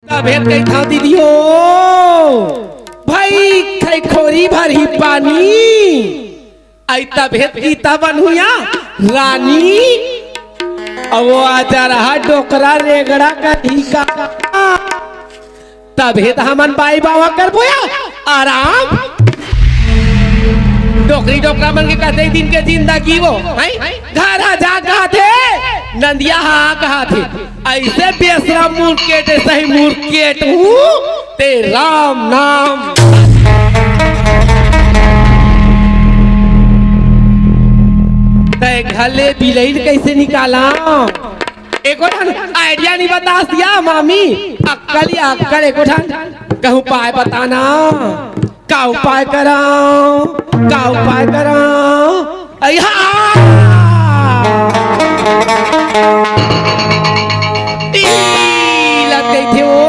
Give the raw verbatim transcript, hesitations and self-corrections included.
तभे त कहिथंव दीदी हो, भई खई खोरी भरही पानी, अई तभे त गीता बनहूं या रानी। अउ ओ अजरहा डोकरा रेगड़ा करही का, तभे त हमन बाई बावा करबो या आराम। डोकरी डोकरा मन के कते दिन के जिंदगी वो, हैं? घर आ जा कहथे, नंदिया हाँ कहथे। अइसे बेसरम मुरकेट, सही मुरकेट हूँ, ते राम नाम। तैं घर ले बिलई ल कइसे निकालंव? एको ठन idea नइ बतास या मामी, अक्कल या अक्कल, एको ठन कहूँ उपाय बता ना। का उपाय करंव, का उपाय करंव? अई हा! ई लग गई थे वो।